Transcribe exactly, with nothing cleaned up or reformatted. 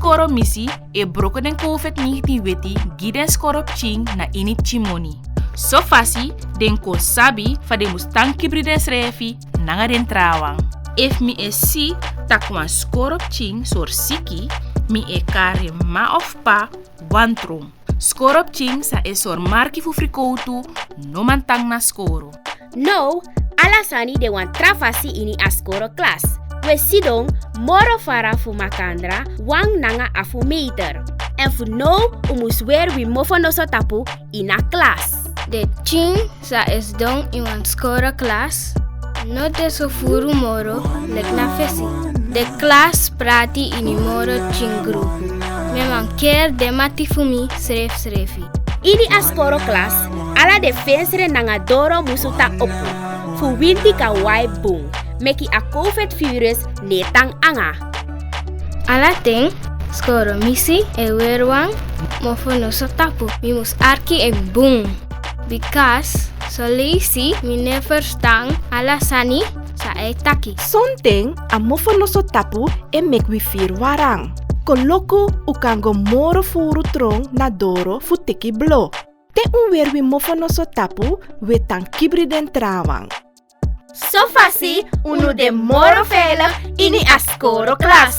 skoro misi e broko den covid negentien weti gi den skoro pikin na ini pikin moni. So fasi den kon sabi fa den mus tan kibri densrefi nanga den trawan. Efu mi e si tak' wan skoro pikin sori siki, mi e kari en mama of p'pa wantru. Skoro pikin sa e sori marki fu frikowtu no man tan na skoro. Now ala sani de wan tra fasi ini a skoro klas. Wi e sidon moro fara fu makandra wan nanga afu meter. Èn fu now un mus weri wi mofonoso tapu ini a klas. Den pikin sa e sidon ini wan skoro klas no de so furu moro leki na fesi. Den klas prati ini moro pikin grupu. Mi e man keri den mati fu mi srefsrefi. Ini a skoro klas ala den fensre nanga doro musu tan opo fu winti kan wai bun, meki a covid virus no e tan nanga. Ala ten skoro misi e weri wan mofonoso tapu. Mi mus arki en bun, bika soleisi mi no e ferstan ala sani san a e taki. Sonten a mofonoso tapu e meki wi firi waran. Koloku un kan go moro furu tron na doro fu teki blo. Te un weri wi mofonoso tapu, wi e tan kibri den trawan. So fasi unu de moro veilig ini a skoro klas.